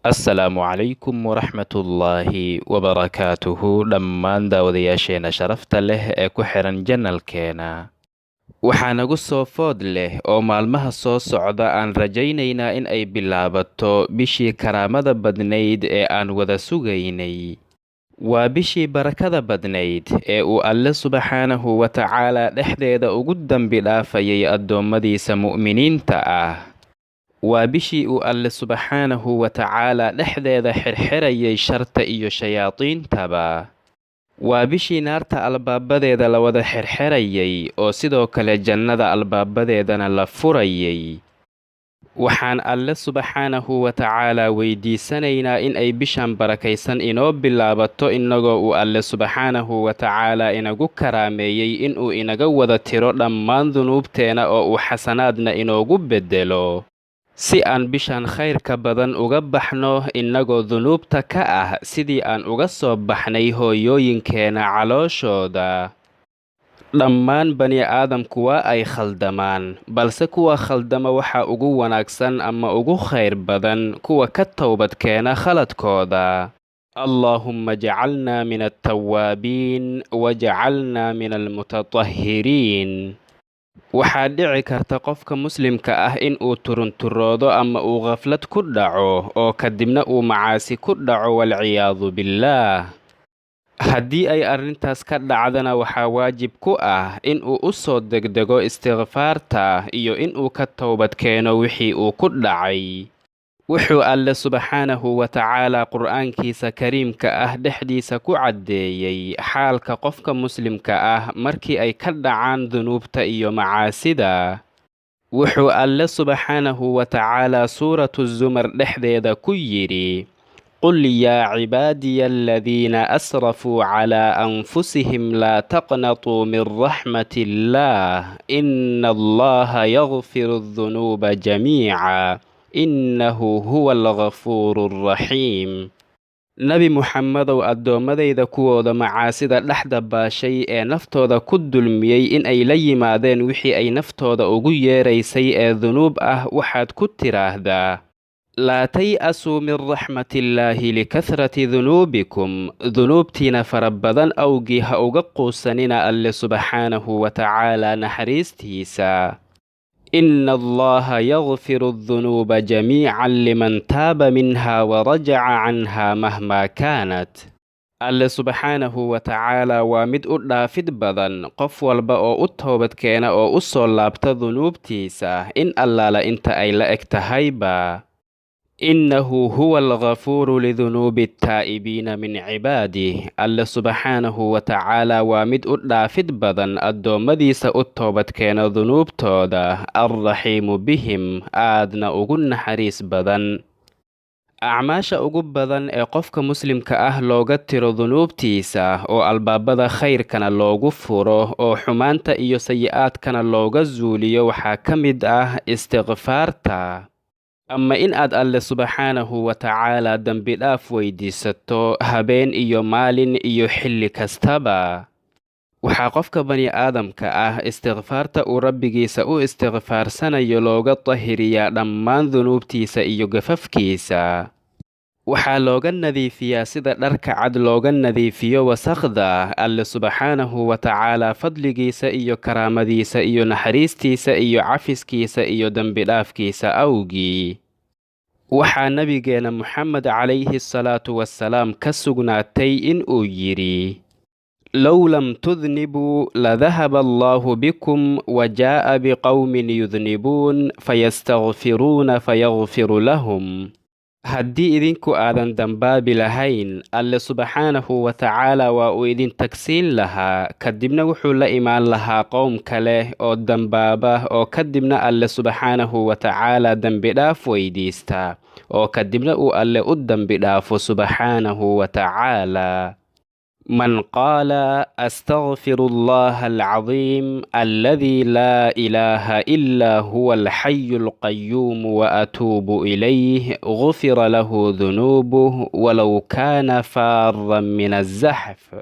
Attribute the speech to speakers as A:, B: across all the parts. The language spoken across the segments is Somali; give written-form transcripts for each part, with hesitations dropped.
A: Assalaamu calaykum waraxmatullaahi wabarakaatuhu dhammaan daawadayaasheena sharafta leh ee ku xiran janalkeena. Waxaa nagu soo food leh oo maalmaha soo socda aan rajaynaynaa in ay bilaabato bishii karaamada badnayd ee aan wada sugaynay. Waa bishii barakada badnayd ee uu Alle subxaanahu wa tacaalaa dhexdeeda ugu dambi dhaafayay addoommadiisa mu'miniinta ah. Waa bishii uu Alle subxaanahu wa tacaalaa dhexdeeda xirxirayay sharta iyo shayaadiintaba. Waa bishii naarta albaabadeeda la wada xirxirayay oo sidoo kale jannada albaabadeedana la furayay. Waxaan Alle subxaanahu wa tacaalaa weydiisanaynaa in ay bishan barakaysan inoo bilaabato innagoo uu Alle subxaanahu wa tacaalaa inagu karaameeyey inuu inaga wada tiro dhammaan dunuubteena oo uu xasanaadna inoogu beddelo, si aan bishan khayrka badan uga baxno innagoo dunuubta ka ah sidii aan uga soo baxnay hooyooyinkeena calooshooda. Dhammaan bani aadamku waa ay khaldamaan, balse kuwa khaldama waxaa ugu wanaagsan ama ugu khayr badan kuwa ka towbad keena khaladkooda. Allaahumma jacalnaa min altawaabiin wajacalnaa min almutatahhiriin. Waxaa dhici karta qofka muslimka ah in uu turunturoodo ama uu khaflad ku dhaco oo kadibna uu macaasi ku dhaco, walciyaadu billaah. Haddii ay arrintaas ka dhacdana waxaa waajib ku ah in uu u soo degdego istikfaarta iyo inuu ka towbad keeno wixii uu ku dhacay. Wuxuu Alle subxaanahu wa tacaalaa Qur'aankiisa kariimka ah dhexdiisa ku caddeeyey xaalka qofka muslimka ah markii ay ka dhacaan dunuubta iyo macaasida. Wuxuu Alle subxaanahu wa tacaalaa Suuratu Zumar dhexdeeda ku yidhi: Qul yaa cibaadiya aladiina asrafuu calaa anfusihim laa taqnatuu min raxmati illaah, ina allaha yakfiru adunuuba jamiica, innahu huwa alghafuuru alraxiim. Nebi Muxammedow, addoommadayda kuwooda macaasida dhexda baashay ee naftooda ku dulmiyey in ay la yimaadeen wixii ay naftooda ugu yeeraysay ee dunuub ah, waxaad ku tiraahdaa: laa tay-asuu min raxmatillaahi likahrati dunuubikum, dunuubtiina fara badan awgii ha uga quusanina Alle subxaanahu wa tacaalaa naxariistiisa. Ina allaha yakfiru adunuuba jamiican liman taaba minha warajaca canha mahmaa kaanat. Alle subxaanahu wa tacaalaa waa mid u dhaafid badan qof walba oo u toobad keena oo u soo laabta dunuubtiisa in allaala inta ay la eg tahayba. Innahu huwa alghafuuru lidunuubi attaa'ibiina min cibaadih. Alle subxaanahu wa tacaalaa waa mid u dhaafid badan addoommadiisa u toobad keena dunuubtooda, alraxiimu bihim, aadna ugu naxariis badan. Acmaasha ugu badan ee qofka muslimka ah looga tiro dunuubtiisa oo albaabada khayrkana loogu furo oo xumaanta iyo sayi-aadkana looga zuuliyo waxaa ka mid ah istikfaarta, ama in aad Alle subxaanahu wa tacaalaa dembi dhaaf weydiisato habeen iyo maalin iyo xilli kastaba. Waxaa qofka bani aadamka ah istikfaarta uu rabbigiisa u istikfaarsanayo looga tahiriyaa dhammaan dunuubtiisa iyo gafafkiisa. Waxaa looga nadiifiyaa sida dharka cad looga nadiifiyo wasakhda. Alle subxaanahu wa tacaalaa fadligiisa iyo karaamadiisa iyo naxariistiisa iyo cafiskiisa iyo dembi dhaafkiisa awgii. Waxaa nabigeena Muxamed calayhi salaatu wasalaam ka sugnaatay in uu yidhi: low lam tudnibuu ladahaba allaahu bikum wa jaa'a biqowmin yudnibuun fayastakfiruuna fayakfiru lahum. Haddii idinku aadan dambaabi lahayn, Alle subxaanahu wa tacaalaa waa uu idin tagsiin lahaa, kadibna wuxuu la imaan lahaa qowm kale oo dambaaba oo kadibna Alle subxaanahu wa tacaalaa dembi dhaaf weydiista oo kadibna uu Alle u dembi dhaafo subxaanahu wa tacaalaa. Man qaala astakfiru allaha alcadiim alladii laa ilaaha ilaa huwa alxayu alqayuumu wa atuubu ilayh gufira lahu dunuubuh walow kaana faaran min azaxf.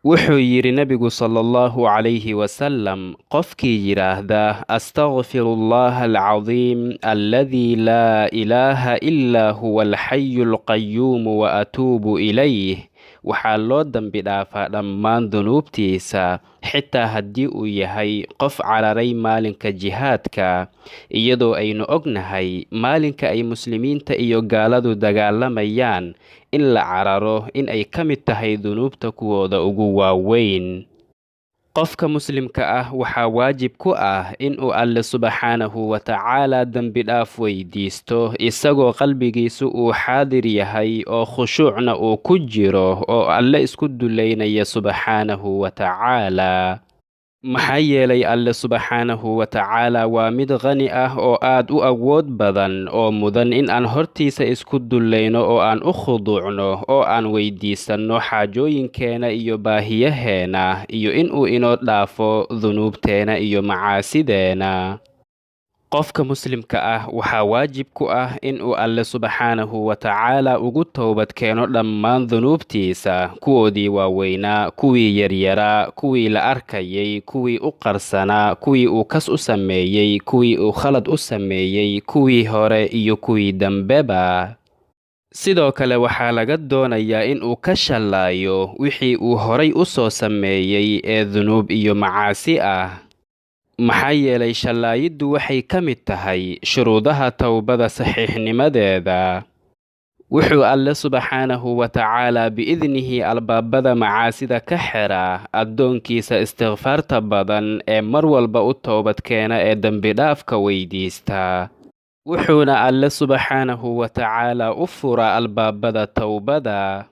A: Wuxuu yidhi Nebigu sala allahu calayhi wasalam, qofkii yidhaahda astakfirullaha alcadiim alladii laa ilaaha ilaa huwa alxayu alqayuumu wa atuubu ilayh, waxaa loo dembi dhaafaa dhammaan dunuubtiisa, xitaa haddii uu yahay qof cararay maalinka jihaadka, iyadoo aynu ognahay maalinka ay muslimiinta iyo gaaladu dagaalamayaan in la cararo in ay ka mid tahay dunuubta kuwooda ugu waaweyn. Qofka muslimka ah waxaa waajib ku ah inuu Alle subxaanahu wa tacaala dembi dhaaf weydiisto, isagoo qalbigiisu uu xaadir yahay oo khushuucna uu ku jiro oo Alle isku duleynaya subxaanahu wa tacaala. Maxaa yeelay Alle subxaanahu wa tacaala waa mid qani ah oo aad u awood badan oo mudan in aan hortiisa isku dulleyno oo aan u khuduucno oo aan weydiisanno xaajooyinkeena iyo baahiyaheena, iyo inuu inoo dhaafo dunuubteena iyo macaasideena. Qofka muslimka ah waxaa waajib ku ah inuu Alle subxaanahu wa tacaala ugu toobad keeno dhammaan dunuubtiisa, kuwoodii waaweynaa, kuwii yaryaraa, kuwii la arkayay, kuwii u qarsanaa, kuwii uu kas u sameeyey, kuwii uu khalad u sameeyey, kuwii hore iyo kuwii dambeba. Sidoo kale waxaa laga doonayaa inuu ka shallaayo wixii uu horay u soo sameeyey ee dunuub iyo macaasi ah. Maxaa yeelay shallaayiddu waxay ka mid tahay shuruudaha towbada saxiixnimadeeda. Wuxuu Alle subxaanahu wa tacaala biidnihi albaabada macaasida ka xiraa addoonkiisa istikfaarta badan ee mar walba u toobad keena ee dembidhaafka weydiista. Wuxuuna Alle subxaanahu wa tacaala u furaa albaabada towbada.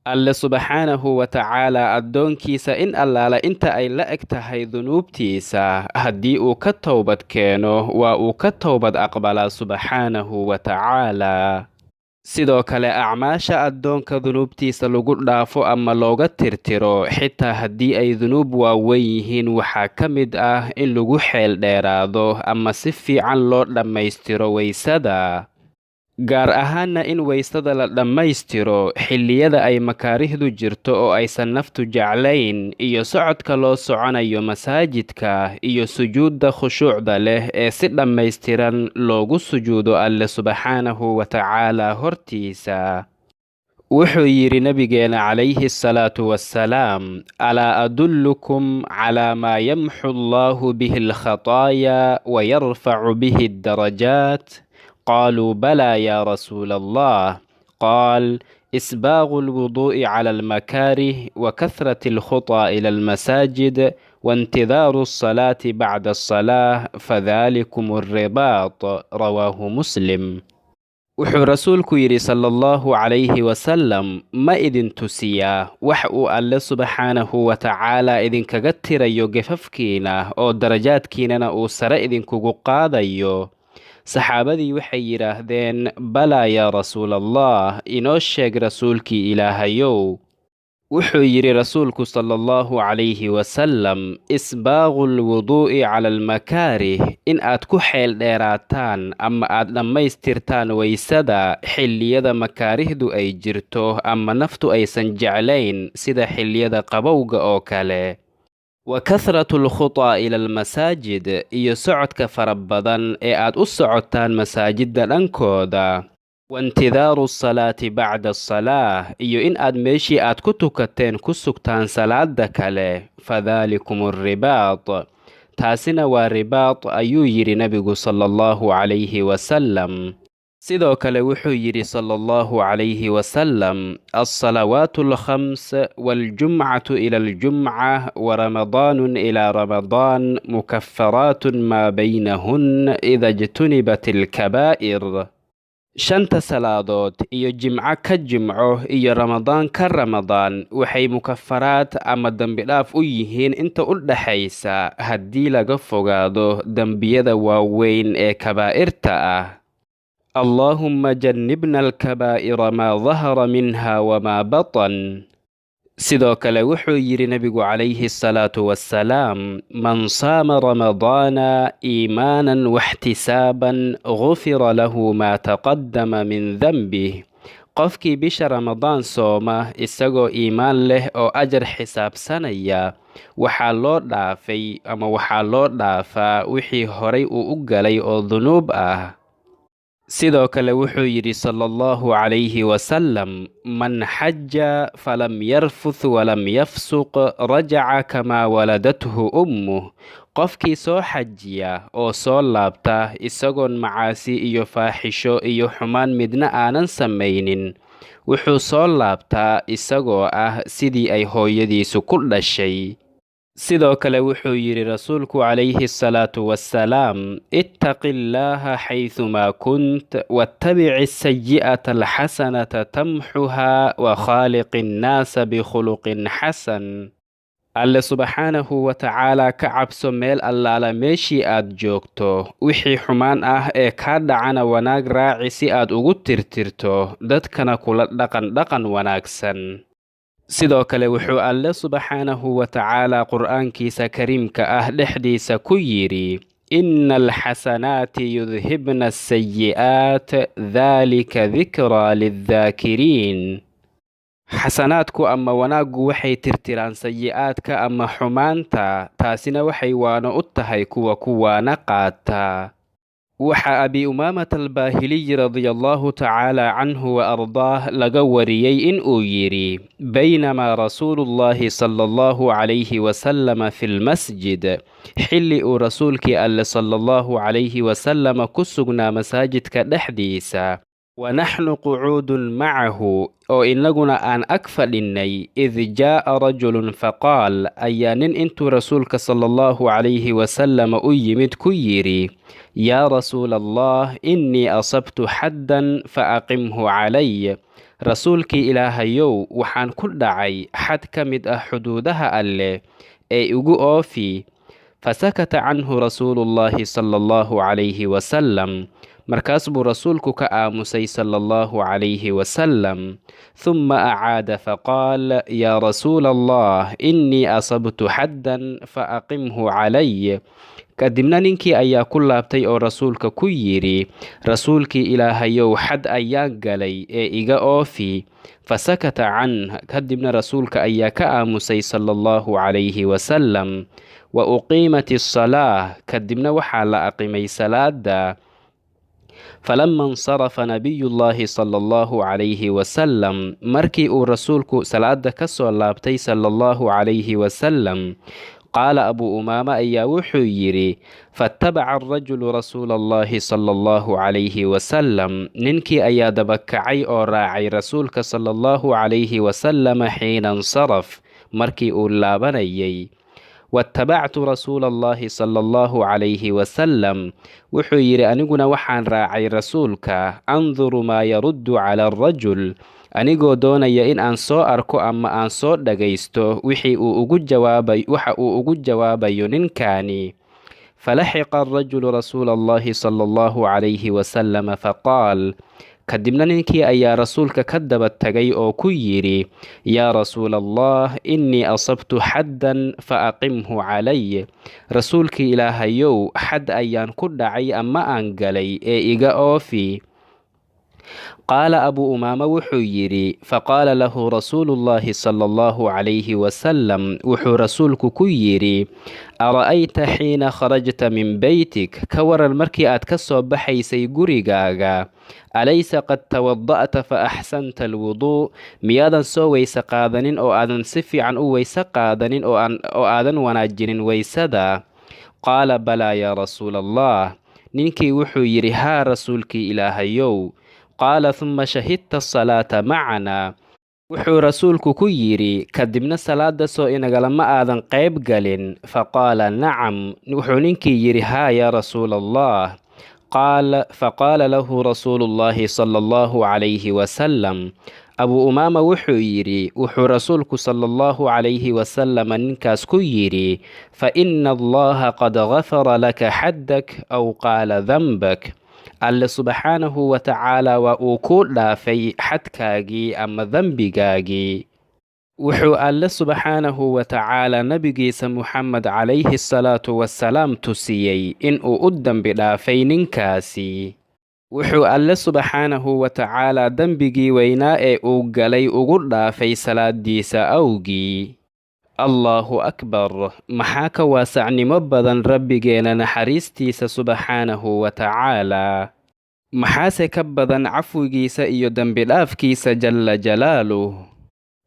A: Alle subxaanahu wa tacaala addoonkiisa in allaala inta ay la eg tahay dunuubtiisa, haddii uu ka towbad keeno waa uu ka towbad aqbalaa subxaanahu wa tacaala. Sidoo kale acmaasha addoonka dunuubtiisa lagu dhaafo ama looga tirtiro, xitaa haddii ay dunuub waaweyn yihiin, waxaa ka mid ah in lagu xeel dheeraado ama si fiican loo dhammaystiro weysada. Gaar ahaanna in weysada la dhammaystiro xilliyada ay makaarihdu jirto oo aysan naftu jeclayn, iyo socodka loo soconayo masaajidka, iyo sujuudda khushuucda leh ee si dhammaystiran loogu sujuudo Alle subxaanahu wa tacaala hortiisa. Wuxuu yidhi Nabigeena calayhi salaatu wassalaam, alaa adullukum calaa maa yamxu Allahu bihi alkhataayaa wa yarfacu bihi addarajaat? Qaaluu balaa yaa rasuula Allah. Qaal isbaaqu alwuduu'i cala almakaarih wa kathrati alkhutaa ila almasaajid waintidaaru alsalaati bacda alsalaah fadalikum alribaat. Rawaahu Muslim. Wuxuu rasuulku yidhi sala allahu calayhi wasalam, ma idin tusiyaa wax uu Alle subxaanahu wa tacaala idinkaga tirayo gefafkiina oo darajaadkiinana uu sare idinkugu qaadayo? Saxaabadii waxay yidhaahdeen, balaa yaa rasuulallah, inoo sheeg rasuulkii Ilaahayow. Wuxuu yidhi rasuulku sala allahu calayhi wasalam, isbaaqu alwuduu'i cala almakaarih, in aad ku xeel dheeraataan ama aad dhammaystirtaan weysada xilliyada makaarihdu ay jirto ama naftu aysan jeclayn, sida xilliyada qabowga oo kale. Wa kathratu alkhutaa ila almasaajid, iyo socodka fara badan ee aad u socotaan masaajidda dhankooda. Waintidaaru asalaati bacda asalaah, iyo in aad meeshii aad ku tukateen ku sugtaan salaada kale. Fadalikum alribaat, taasina waa ribaat, ayuu yidhi Nebigu sala allahu calayhi wasalam. Sidoo kale wuxuu yidhi sala allahu calayhi wasalam, alsalawaatu alkhams waaljumcatu ila aljumca waramadaanun ilaa ramadaan mukafaraatun maa baynahun ida jtunibat alkabaa'ir. Shanta salaadood iyo jimco ka jimco iyo ramadaan ka ramadaan waxay mukafaraad ama dembidhaaf u yihiin inta u dhaxaysa haddii laga fogaado dembiyada waaweyn ee kabaa'irta ah. Allaahumma jannibna alkabaa'ira maa dahara minha wamaa batan. Sidoo kale wuxuu yidhi Nebigu calayhi asalaatu wassalaam, man saama ramadaana iimaanan waxtisaaban gufira lahu maa taqaddama min danbih. Qofkii bisha Ramadaan sooma isagoo iimaan leh oo ajar xisaabsanaya, waxaa loo dhaafay ama waxaa loo dhaafaa wixii horay uu u galay oo dunuub ah. Sidoo kale wuxuu yidhi sala allahu calayhi wasalam: "Man xaja falam yarfuth walam yafsuq rajaca kamaa waladathu ummuh." Qofkii soo xajiya oo soo laabta isagoon macaasi iyo faaxisho iyo xumaan midna aanan samaynin, wuxuu soo laabtaa isagoo ah sidii ay hooyadiisu ku dhashay. Sidoo kale wuxuu yidhi rasuulku calayhi asalaatu wassalaam: "Ittaqi illaaha xaydumaa kunt, wattabici asayi'ata alxasanata tamxuhaa, wa khaaliqi annaasa bikhuluqin xasan." Alle subxaanahu wa tacaalaa ka cabso meel allaala meeshii aad joogto, wixii xumaan ah ee kaa dhacana wanaag raaci si aad ugu tirtirto, dadkana kula dhaqan dhaqan wanaagsan. Sidoo kale wuxuu Alle subxaanahu wa tacaalaa Qur'aankiisa kariimka ah dhexdiisa ku yidhi: "Ina alxasanaati yudhibna asayi'aat, daalika dikraa liddaakiriin." Xasanaadku ama wanaaggu waxay tirtiraan sayi'aadka ama xumaanta, taasina waxay waano u tahay kuwa kuwaana qaata. Waxaa Abi Umaamata Albaahiliyi radia allahu tacaala canhu wa ardaah laga wariyey in uu yidhi: baynamaa rasuulullaahi sala allahu calayhi wasalama fi lmasjid, xilli uu rasuulkii Alle sala allahu calayhi wasalama ku sugnaa masaajidka dhexdiisa, wa naxnu qucuudun macahu, oo innaguna aan ag fadhinnay, id jaa'a rajulun faqaal, ayaa nin intuu rasuulka sala allahu calayhi wasalama u yimid ku yidhi: "Yaa rasuula allah, innii asabtu xaddan fa aqimhu calay." Rasuulkii Ilaahayow, waxaan ku dhacay xad ka mid ah xuduudaha Alleh ee igu oofi. Fasakata canhu rasuulullaahi sala allahu calayhi wasalam. Markaas buu rasuulku ka aamusay sala allahu calayhi wasalam. Thumma acaada faqaal: "Yaa rasuula allah, innii asabtu xaddan fa aqimhu calay." Kadibna ninkii ayaa ku laabtay oo rasuulka ku yidhi: "Rasuulkii Ilaahayow, xad ayaan galay ee iga oofi." Fasakata canh. Kadibna rasuulka ayaa ka aamusay sala allahu calayhi wasalam. Wa uqiimat asalaah. Kadibna waxaa la aqimay salaada. Falama insarafa nabiyullaahi sala allahu calayhi wasalam, markii uu rasuulku salaada ka soo laabtay sala allahu calayhi wasalam, qaala Abuu Umaama ayaa wuxuu yidhi: faatabaca arajulu rasuula allahi sala allahu calayhi wasalam, ninkii ayaa dabakacay oo raacay rasuulka sala allahu calayhi wasalama xiina insaraf, markii uu laabanayay. Waattabactu rasuula allahi sala allahu calayhi wasalam, wuxuu yidhi aniguna waxaan raacay rasuulka, anduru maa yaruddu cala arajul, anigoo doonaya in aan soo arko ama aan soo dhagaysto wixii uu ugu jawaabay, waxa uu ugu jawaabayo ninkaani. Falaxiqa arajulu rasuula allahi sala allahu calayhi wasalama faqaal, kadibna ninkii ayaa rasuulka ka daba tagay oo ku yidhi: "Yaa rasuula allah, innii asabtu xaddan fa aqimhu calay." Rasuulkii Ilaahayow, xad ayaan ku dhacay ama aan galay ee iga oofi. Qaala Abuu Umaama wuxuu yidhi: faqaala lahu rasuulullaahi sala allahu calayhi wasalam, wuxuu rasuulku ku yidhi: "Ara'ayta xiina kharajta min beytik, ka waran markii aad ka soo baxaysay gurigaaga, alaysa qad tawada'ta fa axsanta alwuduu? Miyaadan soo weyse qaadanin oo aadan si fiican u weyse qaadanin oo aadan wanaajinin weysada?" Qaala: "Balaa yaa rasuula allah." Ninkii wuxuu yidhi: "Haa, rasuulkii Ilaahayow." Qaala: "Huma shahidta asalaata macanaa." Wuxuu rasuulku ku yidhi: "Kadibna salaada soo inagalama aadan qayb galin?" Faqaala: "Nacam." Wuxuu ninkii yidhi: "Haa yaa rasuula allah." Qaal faqaala lahu rasuulullaahi sala allahu calayhi wasalam, Abuu Umaama wuxuu yidhi wuxuu rasuulku sala allahu calayhi wasalama ninkaas ku yidhi: "Fa ina allaha qad gafara laka xaddak aw qaala danbak." Alle subxaanahu wa tacaala waa uu kuu dhaafay xadkaagii ama dembigaagii. Wuxuu Alle subxaanahu wa tacaala nabigiisa Muxamed calayhi salaatu wasalaam tusiyey in uu u dembi dhaafay ninkaasi. Wuxuu Alle subxaanahu wa tacaalaa dembigii weynaa ee uu galay ugu dhaafay salaadiisa awgii. Allaahu akbar! Maxaa ka waasacnimo badan Rabbigeena naxariistiisa subxaanahu wa tacaalaa! Maxaase ka badan cafwigiisa iyo dembidhaafkiisa jalla jalaaluh!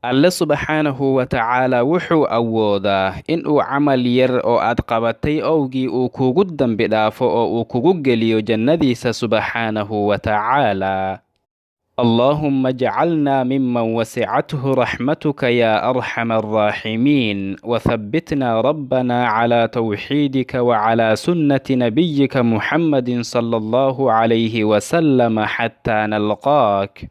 A: Alle subxaanahu wa tacaalaa wuxuu awoodaa inuu camal yar oo aad qabatay owgii uu kugu dembi dhaafo oo uu kugu geliyo jannadiisa subxaanahu wa tacaalaa. Allaahumma jacalnaa miman wasicathu raxmatuka yaa arxama arraaximiin, wathabbitnaa rabbanaa calaa tawxiidika wacalaa sunnati nabiyika Muxammadin sala allahu calayhi wasalama xataa nalqaak.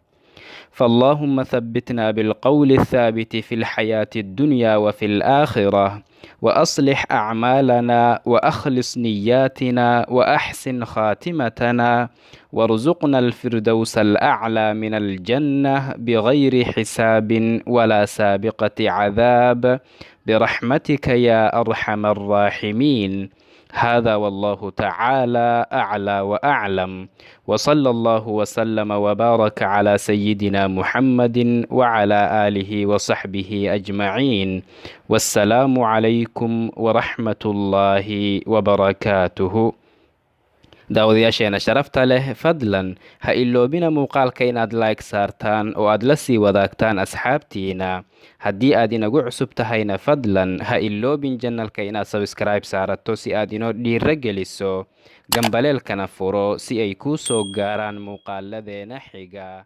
A: فاللهم ثبتنا بالقول الثابت في الحياة الدنيا وفي الآخرة، وأصلح أعمالنا وأخلص نياتنا وأحسن خاتمتنا، وارزقنا الفردوس الأعلى من الجنة بغير حساب ولا سابقة عذاب، برحمتك يا أرحم الراحمين. هذا والله تعالى أعلى وأعلم، وصلى الله وسلم وبارك على سيدنا محمد وعلى آله وصحبه أجمعين، والسلام عليكم ورحمة الله وبركاته. Daawadayaasheena sharafta leh, fadlan ha iloobina muuqaalka inaad like saartaan oo aad la sii wadaagtaan asxaabtiina. Haddii aad inagu cusub tahayna, fadlan ha iloobin channelka inaad subscribe saarato si aad inoo dhiiro geliso, gambaleelkana furo si ay kuu soo gaaraan muuqaaladeena xiga.